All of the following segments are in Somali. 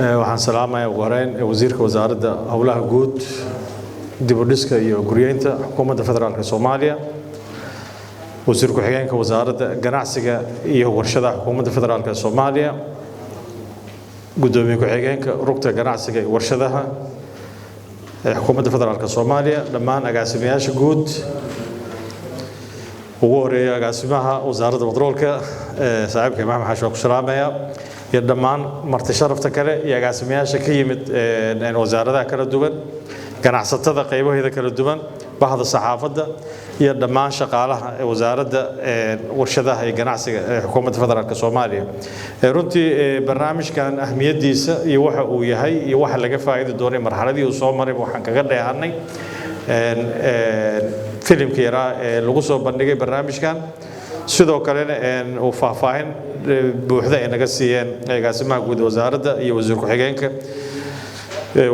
Waxaan salaamayaa ugu horeyn wasiirka Wasaaradda Howlaha Guud, dib u dhiska iyo guryeynta Xukuumadda Federaalka Soomaaliya, wasiir ku-xigeenka Wasaaradda Ganacsiga iyo Warshadaha Xukuumadda Federaalka Soomaaliya, gudoomiye ku-xigeenka Rugta Ganacsiga iyo Warshadaha ee Xukuumadda Federaalka Soomaaliya, dhammaan agaasimayaasha guud, ugu horeeya agaasimaha Wasaaradda Batroolka, saaxiibka Maxamed Xaashi, waa ku salaamaya, iyo dhammaan marti sharafta kale iyo agaasimayaasha ka yimid wasaaradaha kala duwan, ganacsatada qaybaheeda kala duwan, bahda saxaafadda iyo dhammaan shaqaalaha ee Wasaaradda Warshadaha iyo Ganacsiga ee Xukuumadda Federaalka Soomaaliya. Runtii barnaamijkan ahmiyaddiisa iyo waxa uu yahay iyo waxa laga faa'iidi doonay, marxaladii uu soo maray, waxaan kaga dheehanay filimka yaraa ee lagu soo bandhigay barnaamijkan. Sidoo kalena uu faahfaahin buuxda ay naga siiyeen agaasimaha guud wasaaradda iyo wasiir ku-xigeenka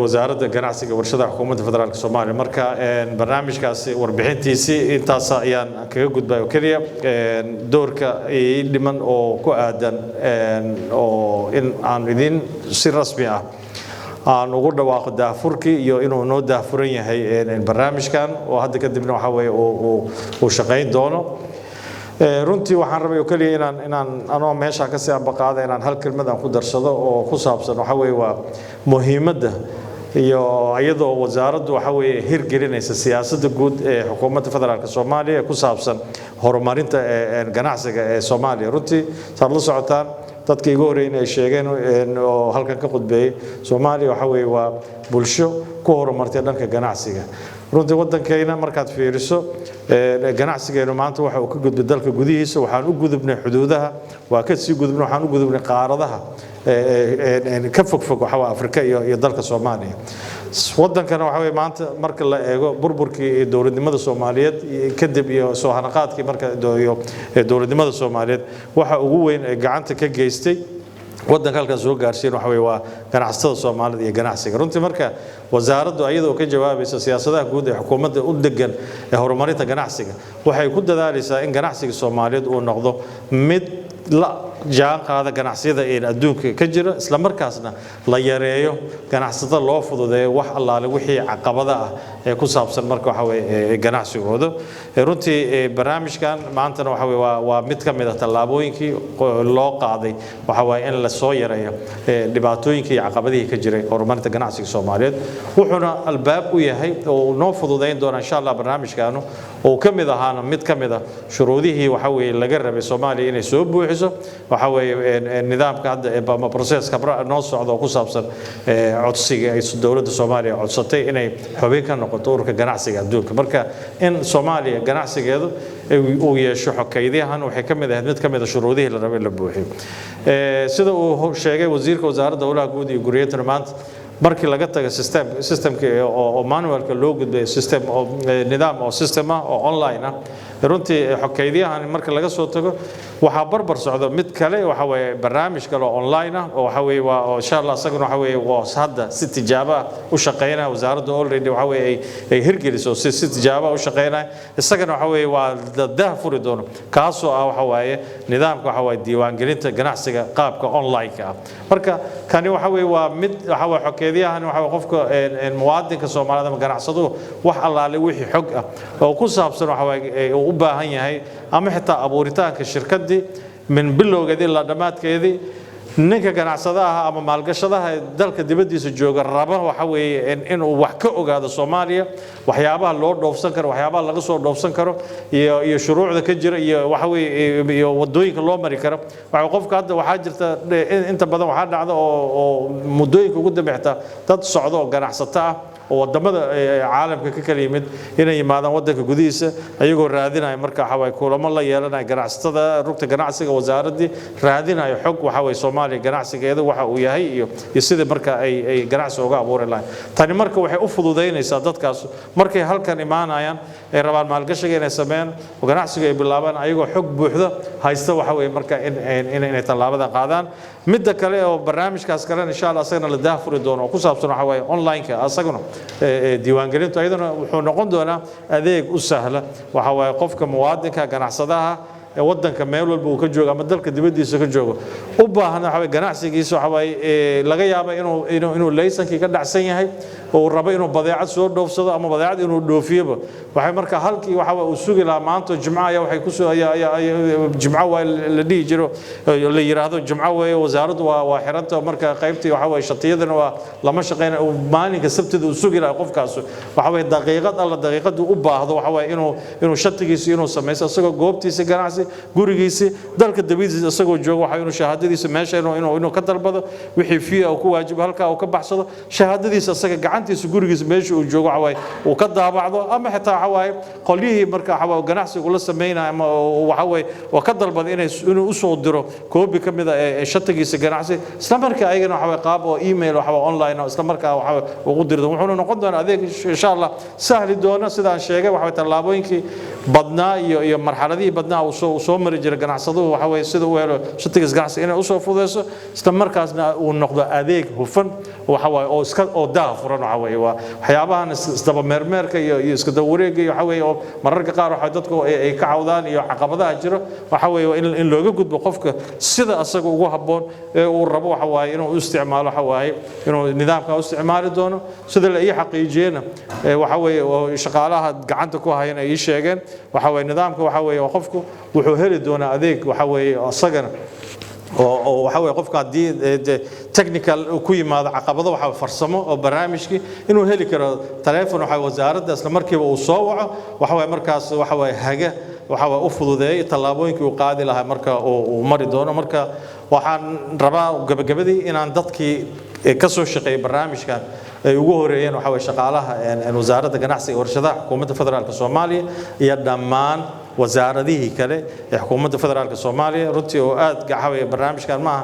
Wasaaradda Ganacsiga Warshadaha Xukuumadda Federaalka Soomaaliya. Marka barnaamijkaasi warbixintiisii intaas ayaan kaga gudbay oo keliya. Doorka ii dhiman oo ku aadan oo in aan idin si rasmi ah aan ugu dhawaaqo daahfurkii iyo inuu noo daahfuran yahay barnaamijkan, oo hadda kadibna waxa weeye uu shaqayn doono. Runtii waxaan rabay oo keliya inaan anoo meesha kasii ambaqaada inaan hal kelmad aan ku darsado oo ku saabsan waxa weeye waa muhiimadda iyo iyadoo wasaaraddu waxa weeye hirgelinaysa siyaasadda guud ee Xukuumadda Federaalka Soomaaliya ee ku saabsan horumarinta ganacsiga ee Soomaaliya. Runtii saad la socotaan, dadka igu horreeyay ay sheegeen oo halkan ka khudbeeyey, Soomaaliya waxa weeye waa bulsho ku horumartay dhanka ganacsiga. Runtii waddankayna markaad fiiriso, ganacsigeenu maanta waxa uu ka gudbay dalka gudihiisa, waxaan u gudubnay xuduudaha, waa ka sii gudubnay, waxaan u gudubnay qaaradaha ka fogfog, waxa waa Afrika iyo dalka Soomaaliya. Waddankana waxa weeye maanta marka la eego burburkii dowladnimada Soomaaliyeed kadib iyo soo hanaqaadkii marka iyo dowladnimada Soomaaliyeed, waxa ugu weyn ee gacanta ka geystay waddanka halkan soo gaarsiin waxa weeye waa ganacsatada Soomaalida iyo ganacsiga. Runtii marka wasaaraddu ayadoo ka jawaabaysa siyaasadaha guud ee xukuumadda u degan ee horumarinta ganacsiga, waxay ku dadaalaysaa in ganacsiga Soomaaliyeed uu noqdo mid la jaan qaada ganacsiyada ee adduunka ka jira, isla markaasna la yareeyo ganacsatada, loo fududeeyo wax allaale wixii caqabada ah ee ku saabsan marka waxa weeye ganacsigooda. Runtii barnaamijkan maantana waxa weeye waa mid ka mid ah tallaabooyinkii loo qaaday waxa waaye in la soo yareeyo dhibaatooyinkii iyo caqabadihii ka jiray horumarinta ganacsiga Soomaaliyeed. Wuxuuna albaab u yahay oo noo fududeyn doona insha Allah barnaamijkaanu oo ka mid ahaana mid ka mid ah shuruudihii waxa weeye laga rabay Soomaaliya inay soo buuxiso, waxa weeye nidaamka hadda ama processka noo socda oo ku saabsan codsiga ay dowladda Soomaaliya codsatay inay xubin ka noqoto Ururka Ganacsiga Adduunka. Marka in Soomaaliya ganacsigeedu uu yeesho xogkaydyahan waxay ka mid ahayd mid ka mid ah shuruudihii la rabay in la buuxiyo. Sida uu sheegay wasiirka Wasaaradda Howlaha Guud iyo Guryeentuna, maanta markii laga tago systemka oo manualka loo gudbay system oo nidaam oo system ah oo online ah, runtii xogkaydyahan marka laga soo tago, waxaa barbar socda mid kale, waxa weeye barnaamij kale oo online ah oo waxa weeye waa oo insha Allah isaguna waxa weeye waa hadda si tijaabo ah u shaqeynaya. Wasaaradda already waxa weeye ay hirgeliso si tijaabo ah u shaqeynaya. Isagana waxa weeye waa daah furi doono, kaasoo ah waxa waaye nidaamka waxa waaye diiwaangelinta ganacsiga qaabka online-ka ah. Marka kani waxa weeye waa mid waxa weeye xogkeedyahan waxa weeye qofka muwaadinka Soomaalida ama ganacsaduhu wax allaale wixii xog ah oo ku saabsan waxa waaye uu u baahan yahay, ama xitaa abuuritaanka shirkaddii min bilowgeedii ilaa dhammaadkeedii, ninka ganacsadaha ama maalgashadaha ee dalka dibaddiisa jooga raba waxa weeye inuu wax ka ogaado Soomaaliya, waxyaabaha loo dhoofsan karo, waxyaabaha laga soo dhoofsan karo iyo shuruucda ka jira iyo waxa weeye iyo wadooyinka loo mari karo. Waxa qofka hadda waxaa jirta inta badan waxaa dhacda oo muddooyinka ugu dambeeya xitaa dad socda oo ganacsato ah oo wadamada caalamka ka kala yimid inay yimaadaan waddanka gudihiisa ayagoo raadinaya, marka waxa waye kulamo la yeelanaya ganacsatada, rugta ganacsiga, wasaaraddii, raadinayo xog waxa waye Soomaaliya ganacsigeeda waxa uu yahay iyo sidii marka ay ganacsi uga abuuri lahayn. Tani marka waxay u fududaynaysaa dadkaas markay halkan imaanayaan ay rabaan maalgashiga inay sameeyaan oo ganacsiga ay bilaabaan ayagoo xog buuxda haysta, waxa weeye marka inay tallaabadan qaadaan. Midda kale oo barnaamijkaas kalena insha Allah asagana la daahfuri doono oo ku saabsan waxa waaye online-ka asaguna diiwaangelintu ayaduna wuxuu noqon doonaa adeeg u sahla waxa waaye qofka muwaadinka ganacsadaha. ee wadanka meel walba uu ka joogo ama dalka dibaddiisa ka joogo u baahan waxa weeye ganacsigiisa waxa waaye laga yaabo inuu laysankii ka dhacsan yahay oo uu rabo inuu badeecad soo dhoofsado ama badeecad inuu dhoofiyoba. Waxay marka halkii waxa uu sugi lahaa maanta jimco ayaa waxay ku soo ayaa jimco waa la dhihi jiro, la yiraahdo jimco weeye, wasaaraddu waa xiranta, marka qaybtii waxa weeye shatiyadana waa lama shaqeyna, maalinka sabtida uu sugi lahaa qofkaas waxa weeye daqiiqad alla daqiiqadu u baahdo waxa weeye inuu shatigiisa inuu samaysto isagoo goobtiisa ganacsi, gurigiisa, dalka dibadiisa isagoo joogo, waxa inuu shahaadadiisa meesha inuu ka dalbado, wixii fee uu ku waajibo halkaa uu ka baxsado, shahaadadiisa isaga gacantiisa gurigiisa meesha uu joogo waxa waaye uu ka daabacdo, ama xitaa waxa waaye qolyihii marka waxa waaye ganacsigu la sameynaya ama waxa waaye oo ka dalbada inuu u soo diro koobi ka mid ah ee shatigiisa ganacsi, isla markaa ayagana waxa waaye qaab oo email waxa waaye online oo isla markaa waxa waaye ugu dirdo. Wuxuuna noqon doonaa adeeg insha Allah sahli doona sidaan sheegay waxa waaye tallaabooyinkii badnaa iyo marxaladihii badnaa uu soo mari jiray ganacsaduhu waxa waaye sida uu helo shatigiisa ganacsi inay usoo fududeyso, isla markaasna uu noqdo adeeg hufan waxa waaye oo iska oo daah furan. Waxa weeye waa waxyaabahan isdaba meermeerka iyo iska daba wareegga iyo waxa weeye oo mararka qaar waxa dadku ay ka cawdaan iyo caqabadaha jiro waxa weeye in looga gudbo qofka sida asaga ugu habboon ee uu rabo waxa waaye inuu u isticmaalo, waxa waaye inuu nidaamka u isticmaali doono. Sida la ii xaqiijiyena waxa weeye oo shaqaalaha gacanta ku hayan ay ii sheegeen waxa weeye nidaamka waxa weeye qofku wuxuu heli doonaa adeeg waxa weeye asagana oo waxa weeye qofka haddii technical ku yimaado caqabado waxa farsamo oo barnaamijkii inuu heli karo taleefon waxa wasaaradda isla markiiba uu soo waco, waxa weeye markaas waxa weeye haga waxa weeye u fududeeyay tallaabooyinkii uu qaadi lahaa marka uu mari doono. Marka waxaan rabaa gabagabadii inaan dadkii ka soo shaqeeyay barnaamijkan ay ugu horeeyeen waxa weeye shaqaalaha wasaaradda ganacsiga iyo warshadaha xukuumadda federaalka Soomaaliya iyo dhammaan wasaaradihii kale ee xukuumadda federaalka Soomaaliya runtii oo aad waxa weeye barnaamijkan maaha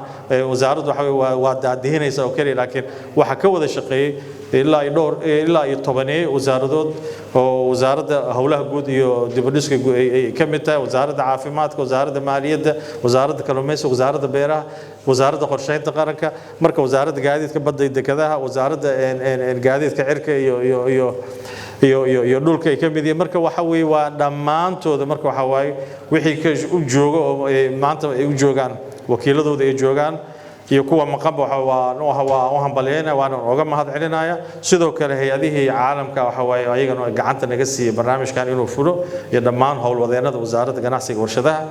wasaaraddu waxa weeye waa daadihinaysa oo keliya, laakiin waxa ka wada shaqeeyay ilaa iyo dhowr ilaa iyo tobaneey wasaaradood oo wasaaradda howlaha guud iyo dib u dhiska ay ka mid tahay, wasaaradda caafimaadka, wasaaradda maaliyadda, wasaaradda kalluumaysiga, wasaaradda beeraha, wasaaradda qorsheynta qaranka, marka wasaaradda gaadiidka badda iyo dekedaha, wasaaradda gaadiidka cirka iyo dhulka ay ka mid yihiin. Marka waxa weeye waa dhammaantooda. Marka waxa waaye wixii ka u jooga oo maanta ay u joogaan wakiiladooda ay joogaan iyo kuwa maqanba waxa waa u hambalyeynaya waana oga mahad celinaya. Sidoo kale hay-adihii caalamka waxa waaye ayagana gacanta naga siiyey barnaamijkan inuu fulo iyo dhammaan howlwadeennada wasaaradda ganacsiga warshadaha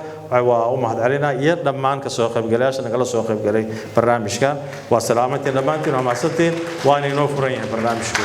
waa u mahad celinaya iyo dhammaan ka soo qaybgalayaasha nagala soo qaybgalay barnaamijkan. Waa salaamantiin dhammaantiin, waa mahadsantiin, waana inoo furan yahay barnaamijku.